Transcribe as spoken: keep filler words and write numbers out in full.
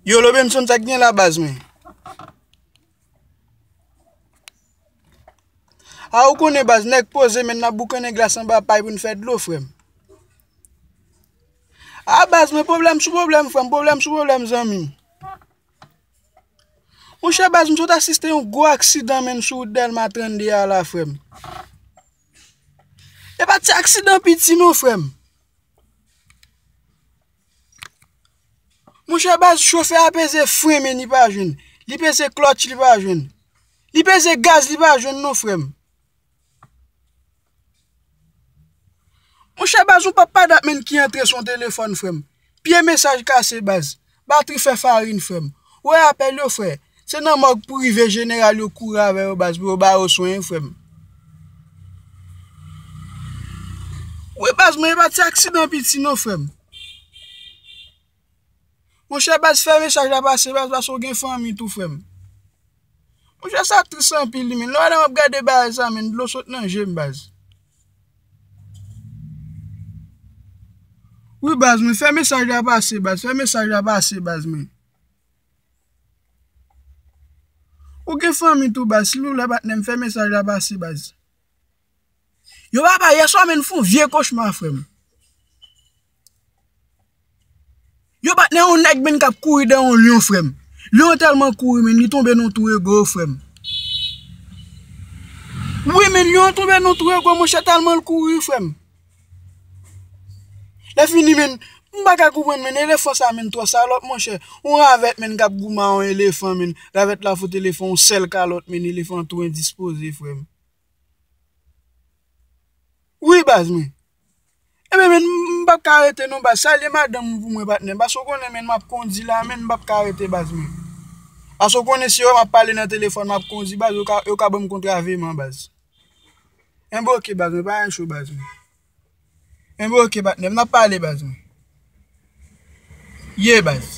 Yo, Lobenson, sa k gen la, baz mwen? A, ou konnen, baz, nèg poze, men n ap boukannen glas anba pay pou n fè dlo, frè m. A, baz mwen, pwoblèm sou pwoblèm, frè m, pwoblèm sou pwoblèm, zanmi m. Monchè, baz, m sot asiste yon gwo aksidan, men, sou wout Dèlma trannde a la, frè m. E pa ti aksidan piti, non, frè m. Monchè, baz, chofè a peze fren, men li pa jwenn. Li peze klòtch, li pa jwenn. Li peze gaz, li pa jwenn, non, frè m. Monchè, baz, yon pap pa dat, men, ki antre sou yon telefòn, frè m. Pye mesaj kase, baz. Batri fè farin, frè m. Ou wè apèl yo, frè. Se nan mòg prive jeneral yo kouri avè yo, baz, pou yo ba yo swen, frè m. Wi, baz, mwen, e pa ti aksidan piti, non, frè m. Monchè, baz, fè mesaj la pase, baz, paske w gen fanmi tou, frè m. Monchè, sa tris anpil, li, men. Lè w wè lè m ap gade bagay sa, men, dlo sot nan je m, baz. Wi, baz, men, fè mesaj la pase, baz, fè mesaj la pase, baz, men. Ou gen fanmi tou, baz, silvouplè, patnè m, fè mesaj la pase, baz. Yo, papa, yèswa, men, fè yon vye kochma, frè m. Yo bat nan yon nèg, men, k ap kouri dan yon lyon, frè m. Lyon an tèlman kouri, men, li tonbe nan twou egò, frè m. Wi, men, lyon an tonbe nan twou egò, monchè, tèlman l kouri, frè m. Lè fini, men, m pa ka konprann, men, elefan sa, men, twò salòp, monchè. Yon ravèt, men, k ap goumen a yon elefan, men. Ravèt la fout elefan yon sèl kalòt, men, elefan tou endispoze, frè m. Wi, baz mwen. Ebyen, men, m p ap ka rete non, baz. Salye madanm ou pou mwen, patnè. Paske w konnen, men, m ap kondi la, men, m p ap ka rete, baz mwen. Paske w konnen, si yo wè m ap pale nan telefòn, m ap kondi, baz, yo ka, yo ka ban m kontraveman, baz. Enben, oke, baz mwen, pa gen cho, baz mwen. Enben, oke, patnè, n ap pale, baz mwen. Ye, baz.